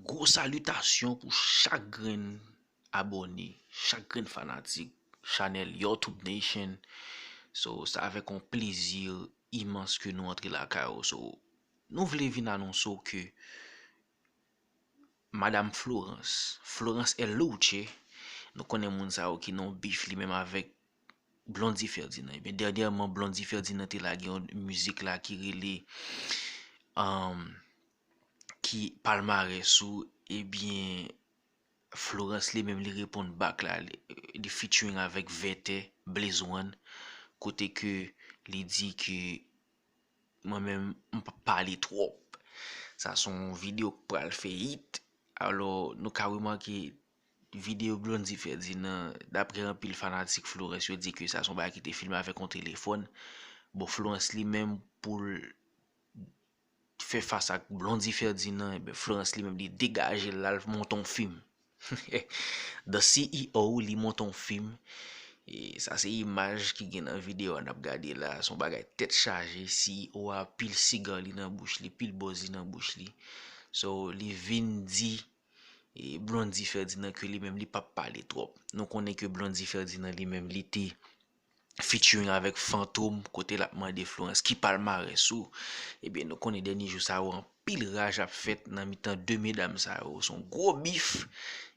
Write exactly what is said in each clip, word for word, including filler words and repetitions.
Gwo salitasyon pou chak grenn abòne, chak grenn fanatik chanèl YouTube Nation. So, se avèk yon plezi imans ke nou antre lakay ou. So, nou vle vin anonse w ke Madam Florence, Florence El Louche, nou konnen moun sa yo ki nan bif li menm avèk Blondy Ferdinand. Ebyen, dènyèman, Blondy Ferdinand te lage yon mizik la ki rele, um, ki palmarès ou, ebyen, Florence li menm li reponn back la, li, li featuring avèk Vètè, Blaze One, kote ke li di ke mwen menm, m p ap pale twòp. Sa se yon videyo k pral fè hit. Alò, nou ka remake videyo Blondy Ferdinand, daprè anpil fanatik Florence, yo di ke sa se yon bagay ki te filme avèk yon telefòn. Bon, Florence li menm, pou l fè fas ak Blondy Ferdinand, ebyen, Florence li menm, li degaje l, l al monte yon fim. The C E O, li monte yon fim. E sa se imaj ki gen nan videyo a n ap gade la. Se yon bagay tèt chaje. C E O a, pil siga li nan bouch li, pil bòz li nan bouch li. So, li vin di, e, Blondy Ferdinand ke li menm, li p ap pale twòp. Nou konnen ke Blondy Ferdinand li menm, li te featuring avèk Fantom, kote l ap mande Florence ki palmarès ou. Ebyen, nou konnen dènye jou sa yo, anpil raj ap fèt nan mitan de medam sa yo. Se yon gwo bif.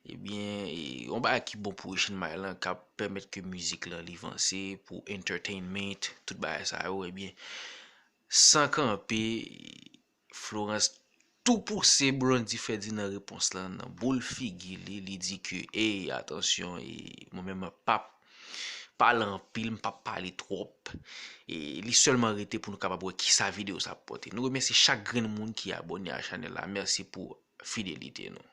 Ebyen, e, yon bagay ki bon pou Asian Mind lan, k ap pèmèt ke mizik lan li vanse, pou entertainment, tout bagay sa yo. Ebyen, san kanpe, Florence tou pouse Blondy Ferdinand repons lan nan boul figi li, li di ke, ey, atansyon, e, mwen menm, m p ap pale anpil, m p ap pale twòp. E li sèlman rete pou nou kapab wè kisa videyo sa ap pote. Nou remèsye chak grenn moun ki abòne a chanèl la. Mèsi pou fidelite nou.